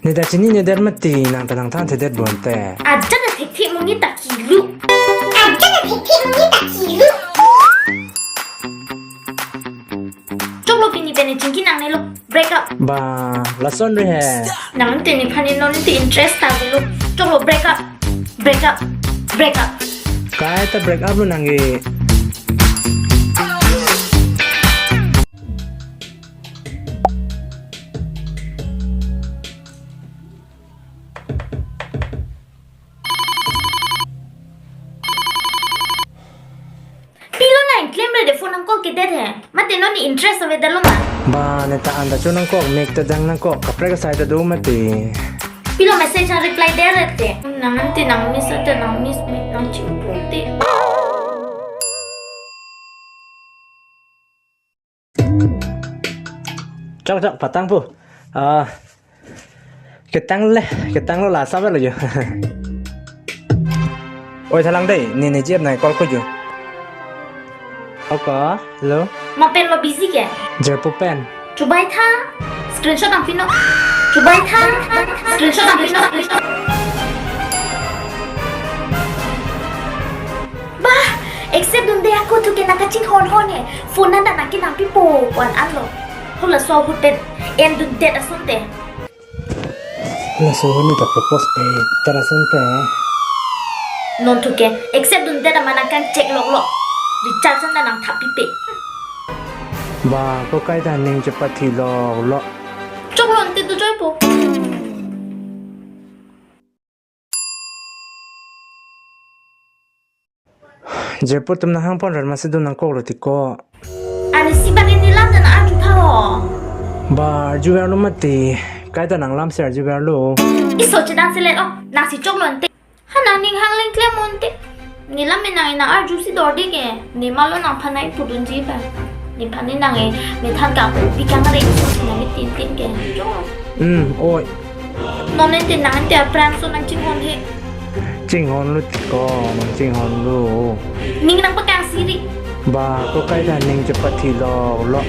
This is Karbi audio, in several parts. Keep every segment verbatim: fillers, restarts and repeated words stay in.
Ne ta chinine der mati, nang ta nangthanthedet bonte. Ajat athekthek monit ta kilu. Ajat athekthek monit ta kilu. Choklo, pini pen ne chingki nangnelo. Break up. Ba, lason re he. Nang te nephan non te interest ta avelo. Choklo, break up. Break up. Break up. Kaita break up lo nangke. Pilo nang klemre de, phone nang call kedet he. Mate non interest avedetlo ma? Ba, ne ta an ta cho nangkok, mek ta dang nangkok, kaprek asai ta do mati. Pilo message nang reply der te. Nang ante nang miss te, nang miss me, nang chingpung te. Chok, chok, patang po. Ah, ketang le, ketang lo, la sab lo jo. Oi, thalang dei, ne ne jep nai call ko jo. Oka, hello. Ma pen lo busy ke? Jerpo pen. Chubai tha, screenshot nangpino. Chubai tha, screenshot nangpino. Bah, accept dunde ako thu ke nang kachinghon hon he. Phone nang ta nangke nangpipo pu an anlo. Hala so ahut pen endundet asonte. Hala so ahut ne ta propose pe, ta asonte. Non thu ke accept dundet amat nang kangchek loklo. Recharge nang ta nangthap pipe. Ba, ko kaita ning chepathi loklo. Choklo ante tu joipo. Jerpo atum nang hangpon ran masi do nangkoklo tiko. Ani si bani ne lam ta nang arju tha ho. Ba, arju verlo mati. Kaita nang lam si arju verlo. Iso chedang selet o. Nang si choklo ante. Ha nang ning hang leng klem unte. Ne lam me nang nang arju si dorde ke. Ne malo nangphan nang pudunji ba. Nephan ne nang e, methan ka, pikang re iso si nang tin tin ke. Choklo. Hmm, oi. Non ante nang ante aphrang so nang chinghon he. Chinghon lo tiko, nang chinghon lo. Ning nangpakang siri. Ba, ko kaita ning chepathi loklo.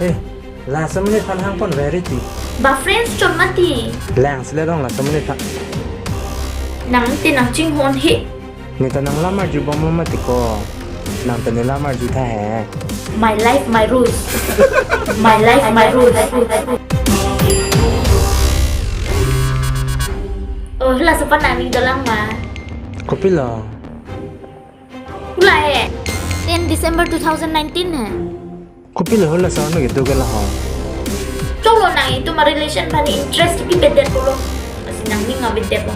Eh, laso amonit aphan hangpon very ti. Ba, friends chot mati. Lang sile dong laso amonit aphan. Nang ante nang chinghon he. Ne ta nang lam arju bomlo mati ko. Nang ta ne lam arju tha he. My life, my rules. My life, my rules. Oh, laso aphan nang ning dolang ma? Kopilo? Hula he. Ten December two thousand nineteen he. Kopilo hula son no gitu ke laho. Choklo nang itum arelation aphan interest kepedetpo lo. Lasi nang ning avedetpo.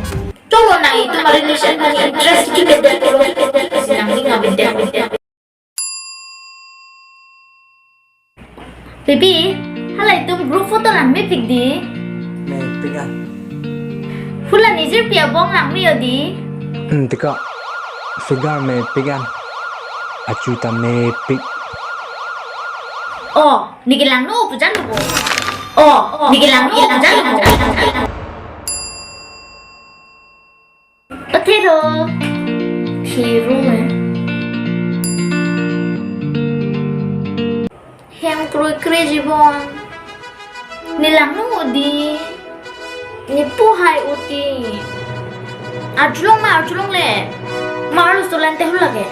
Choklo nang itum arelation aphan interest kepedetpo lo. Lasi nang ning avedetpo. Baby, hala itum group photo langmepik dei. Mepik an. Hula ne jirpi abong langme-o dei. Hmm, tiko. Figure mepik an. Achu ta mepik. Oh, ne kelangno pu janlo bo. Oh, ne kelangno pu janlo bo. Athero. Thero eh. Hem kroikre jibon. Ne langno dei. Ne pu hai uti. Arjulong ma, arjulongle. Ma arlo solan te hula ke.